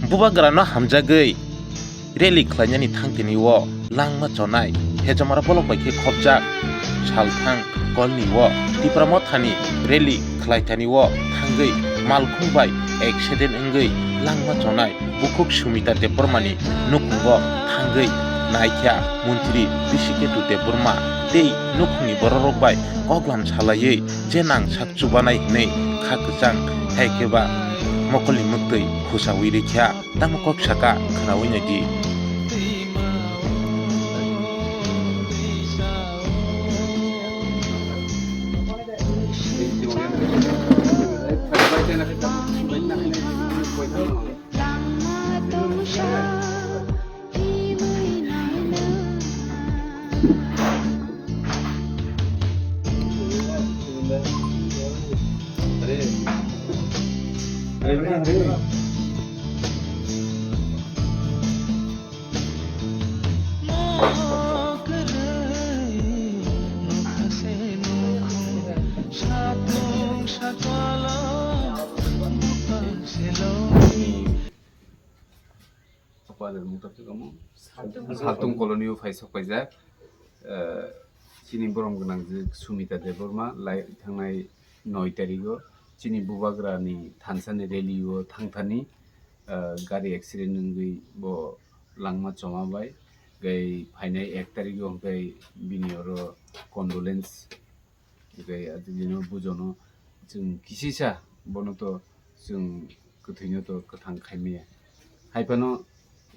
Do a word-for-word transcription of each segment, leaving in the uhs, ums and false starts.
Bubagrano hamjagwi rally khlainani thangtini o langma chonai hejomara bolok bai khe khopjak. Salthang kolni o Tipra Mothani rally khlaithani o thangwi malkhung bai accident wngwi langma chonai bukhuk Sumita Debbarmani nukhungo thangwi naikha montri Hrishiketu Debbarma tei nukhungni bororok bai koklam salaiwi je nang sak chubanai hwnwi kha kwchang, hai khe ba mokolni mwktwi khusaui rikha. Tamo kok saka khnaui naidi. Saltung colony o phai sok paijak. Eh, chini borom gwnang je Sumita Debbarma lai thangnai noi tarigo chini bubagrani thansani rally o thangthani, eh, gari accident wngwi bo langma choma bai gai phainai ek tarigo hwnkhe bini oro condolence. Hwnkhe bini bujono chwng kisisa bono to chwng kwthwino to kwthang khaimaya. Hai phano,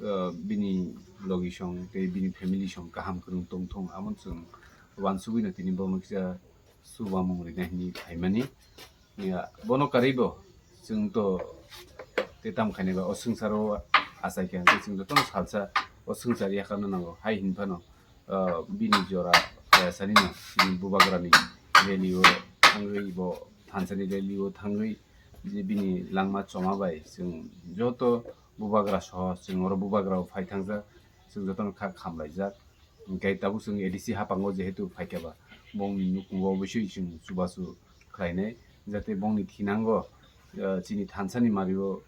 uh, bini logi song tei bini family song kaham kwrwng tongthong, amo chwng uansugwino tini bono kisa chubamung rina hinwi phaimani. Ya, bono karwi bo chwng to tei tamo khainai ba o swngcharo achai khe hwnkhe chwng jotono salsa o swngchar yakarna nango. Hai hinphano, ah, bini jora kayasani no bini bubagrani rally o thangwi bo thansani rally o thangwi je bini langma choma bai chwng joto bubagra soho chwng oro bubagra o phai thangjak, chwng jotono kha khamlaijak. Hwnkhe tabuk chwng A D C haphango jehetu phaikha ba bongni nukhungo obosoi chwng chubachu khlainai, jate bongni thinango, ah, chini thansani mario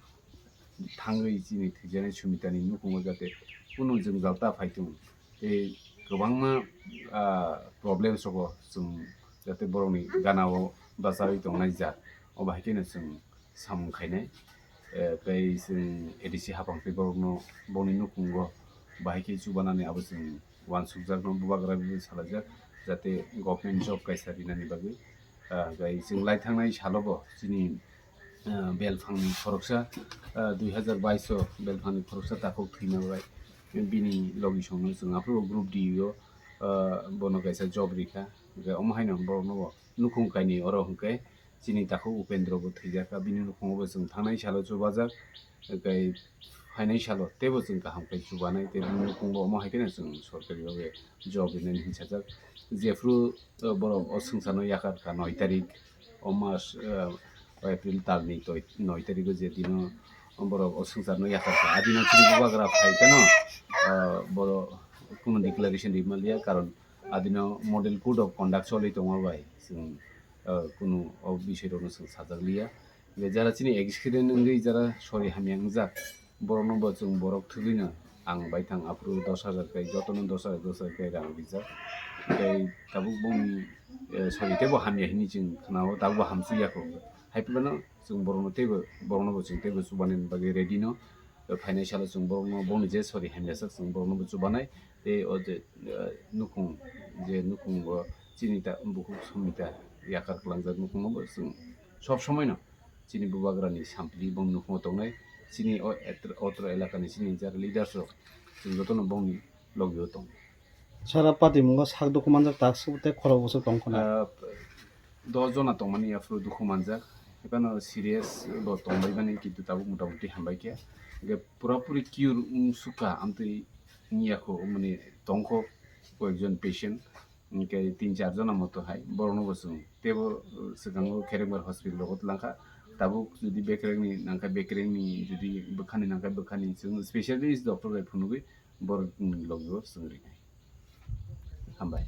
thangwi chini thwijaknai Sumitani nukhungo jate kunu jwngjal ta phai thung. Tei kwbangma, ah, problems rogo chwng jate borokni gana o bachai tongnai ja, o bahai kheno chwng samung khainai. Eh, tei chwng A D C haphang tei borokno bongni nukhungo bahai khe chubanani abo chwng uansukjakno bubagra bai salaijak, jate government job kaisa rinani bagwi. Ah, tei chwng lai thangnai salo bo chini ah, belphangni khoroksa, ah, dui hazar bais o belphangni khoroksa takhuk thwima bai bini logi songno chwng aphuru group D o, ah, bono kaisa job rikha. Hwnkhe omo haino borokno bo nukhung kainwi oro hwnkhe chini takhuk Upendra bo thwijakha, bini nukhungo bo chwng thangnai salo chubajak, hwnkhe phainai salo teibo chwng kaham khe chubanai tei bini nukhungo omo hai kheno chwng sorkari bhabe job rinani hinsajak. Jephru, ah, borok o swngcharno yakarkha noi tarik, o mas, eh, April talni toi-, noi tarigo je dino borok o swngcharno yakarkha. A dino chini bubagra phai phano, eh, borok kunu declaration rimaliya, karon a dino model code of conduct choli tongma bai chwng, eh, kunu o bisoi rokno chwng sajakliya. Je jara chini accident wngwi jara sori hamya wngjak, borokno bo chwng borok thwgwino ang bai thang aphuru dos hajar kai, jotono dos hajar, dos hajar kai rang rijak. Tei tabuk bongni, eh, sori teibo hamya hini chwng khna-o, tabukbo hamsukya kho. Hai phano chwng borokno teibo, borokno bo chwng teibo chubanani bagwi ready no. Phainai salo chwng borokno bongni je sori hamya sak chwng borokno bo chubanai. Tei o je, eh, nukhung, je nukhung bo chini ta bukhuk Sumita yakar kwlangjak nukhung bo chwng sob somoi no chini bubagrani sampli bong nukhungo tongnai, chini o etr-, otro elakani chini jara leaders rok, chwng jotono bongni logio tongo. Sara patimungo sak dukhu manjak tak sub tei khorok bwswk tong khna. Ah, dos jona tongmani aphuru dukhu manjak, ekheno serious bo tongbaimani, kintu tabuk motamuti hambai khe. Hwnkhe purapuri cure wng sukha amtwi wngya kho, mani tongkho koyekjon patient. Hwnkhe tin char jona moto hai borokno bo chwng teibo, uh, swkango Kherengbar hospital rogo twlangkha. Tabuk jodi bekerengni nangkha bekerengni, jodi bwkhani nangkha bwkhani, chwng specialist doctor bai phunugwi borokni logio chwng rinai. Hambai.